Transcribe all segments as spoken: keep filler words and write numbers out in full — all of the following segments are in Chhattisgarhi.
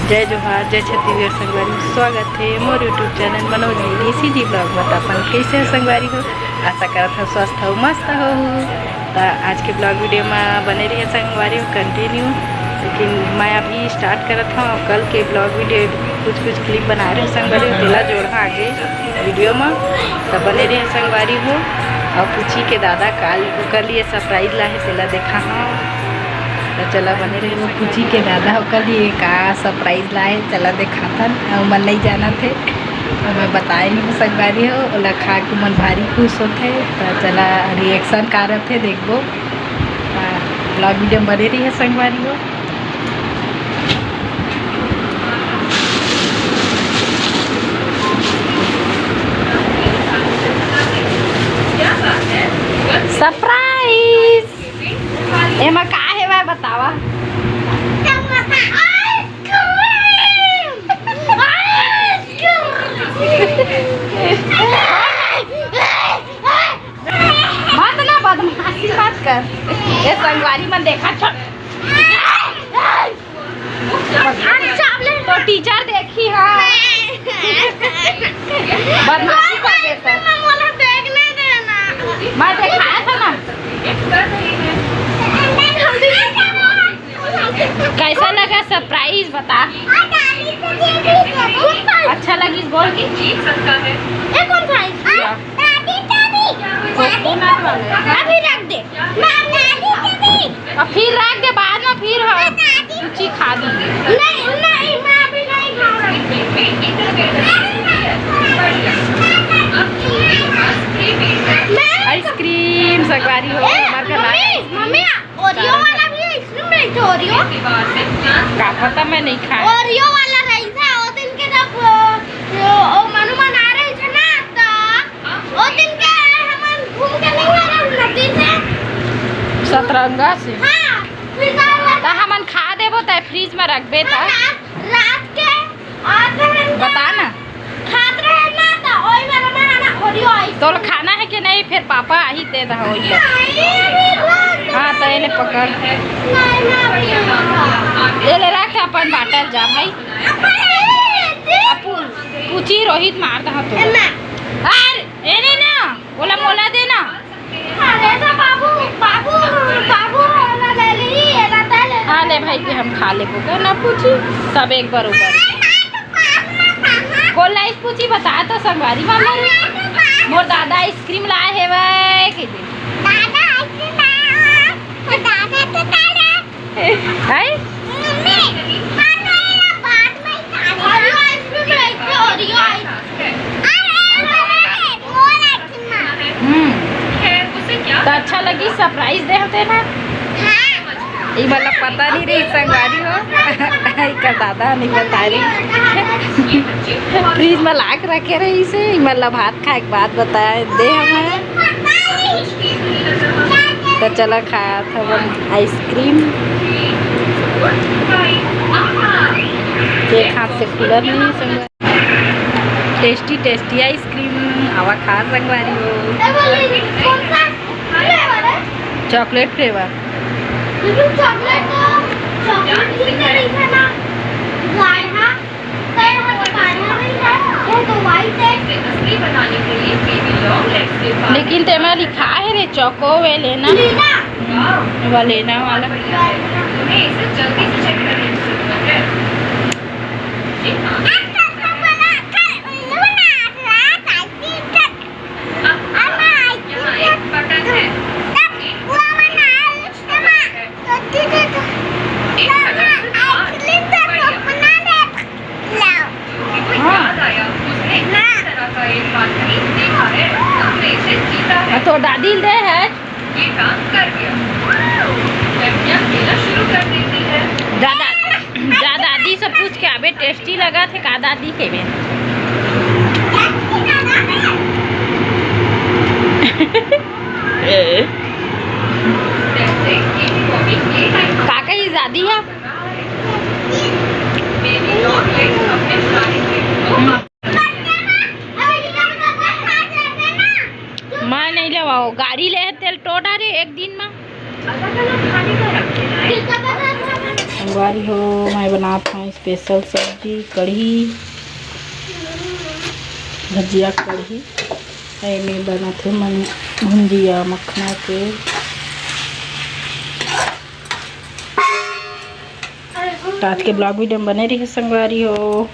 जय जोहार, जय छत्तीसगढ़ संगवारी, स्वागत हे मोर YouTube चैनल मनोज देसी जी vlog में। त अपन कैसे हो संगवारी हो? आशा करत हव स्वस्थ हो, मस्त हो। त आज के vlog video में बने रहिए संगवारी हो continue। लेकिन मैं अभी start करत हव, कल के vlog video कुछ कुछ clip बनाए रहे संगवारी हो, तेला जोड़हा आगे video में। त बने रहिए संगवारी हो। और पूछी के दादा काल ओकर लिए surprise ला हे, तेला देखा हव। त चला बने रहिए। वो पूछी के दादा ओकर लिए का surprise लाए, चला देखाथन। अउ मन नहीं जानत हे, अउ मैं बताए नहीं हव संगवारी हो। ओला खा के मन भारी खुश होथे। त चला reaction का रथे देखबो। त vlog video में बने रहिए संगवारी हो। Surprise! एमा का हे भाई बतावा? मत ना बदमाशी मत कर। ए संगवारी मन देखा छ। अच्छा, तो teacher देखी हा। बदमाशी कर देता। मैं देखाया था ना। कैसा लगा surprise बता। अच्छा लगिस बोल। ये कौन सा है? Coconut वाला। अभी रख दे। अब फिर रख दे, बाद में फिर हो। कुछ खा दी। नहीं, नहीं, मैं अभी नहीं खाऊंगी। Ice cream संगवारी हो, ए, हमारे घर आए। मम्मी, मम्मी, Oreo वाला भी है, इसमें मिलते Oreo। का पता, मैं नहीं खाया। Oreo वाला रही था वो दिन के, जब वो, वो, वो मनु मन आ रहे थे ना, तो वो दिन के हमन घूम के नहीं आ रहे नदी से। सतरंगा से। हाँ, फिर तो हमन खा देबो, तय fridge में रखबे त। हाँ, रात, रात के आठ घंटा बता ना। खात रहे ना, त ओई वाला में है ना, Oreo ice cream। तोला खाना है कि नहीं? फिर पापा आही, दे दहा ओई। नहीं, अभी रात हाँ, त एले पकड़। नहीं, मैं अभी नहीं खाऊंगा। एले रख, अपन बाटल जा भाई। अपन ये दे। अपू, पूछी रोहित मार दहा तो। ए, मैं। अरे, एने ना, ओला मोला दे ना। अरे तो बाबू, बाबू, बाबू, एला ले ली, एला तै ले। हाँ, ले भाई, के हम खा लेबो, का ना पूछी, सब एक बरोबर। कोन ला ice पूछी, बता तो संगवारी वाला रे। मोर दादा ice cream लाए हेवय, कहि दे। दादा ice cream लाए हो, तो दादा तो तारा। हैं? मम्मी, हाँ, तो ये बात में ही खा ले। Oreo ice cream रही थी, Oreo ice cream। अरे, अरे, वो रखी माँ। हम्म। त अच्छा लगी, surprise दे हते ना। हाँ। ई वाला पता नहीं रही, संगवारी हो। एकर दादा नहीं बता रही। Fridge में लाक रखे रही से, ई वाला भात खाए के बाद बताए दे हमें। त चला खात हवन ice cream। एक हाथ से खुलत नहीं संगवारी। Tasty tasty ice cream, आवा खा संगवारी हो। ए, बोले, कौन सा flavor है? Chocolate flavor। लेकिन chocolate तो, chocolate की तरह है ना? गाढ़ा, तो यहाँ तो गाढ़ा नहीं है, ये तो white है। इसे असली बनाने के लिए केवल long legs के साथ लेकिन तेमा लिखा है रे, चोको वे लेना। लेना। वा लेना वाला। तुम्हें इसे जल्दी से check करने की जरूरत है। जी हाँ। अब तो बना कर उल्लू बना रहा था, जी तक। अब यहाँ एक बटन है। एक बटन है। हाँ। याद आया, उसने इस तरह का एक आदमी देखा है, उसने इसे जीता है। तो दादी ले है। ये काम कर गया। लड़कियां खेलना शुरू कर देती है। दादा, जा दादी से पूछ के आबे, tasty लगा थे का दादी के में? का कही दादी है? मैं नहीं लेवा, गाड़ी ले तेल टोटा रे एक दिन में। संगवारी हो, मैं बनात हूँ स्पेशल सब्जी, कढ़ी, भजिया कढ़ी। एमे बनत हे मन भुंजिया मखना के। तो आज के ब्लॉग वीडियो में बने रहिए संगवारी हो।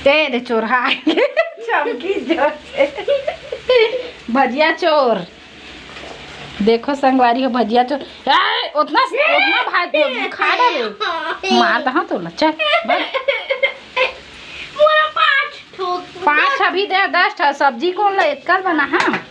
दे दे चोर, हाँ। चमकी जोर से। भजिया चोर। देखो संगवारी हो, भजिया चोर। ए, उतना, उतना भात दे, खा डाले। मार दहा तो ना, चल, भाग। मोला पाँच ठोक। पाँच अभी दे, दस ठा सब्जी कौन ला एतका बना, हाँ?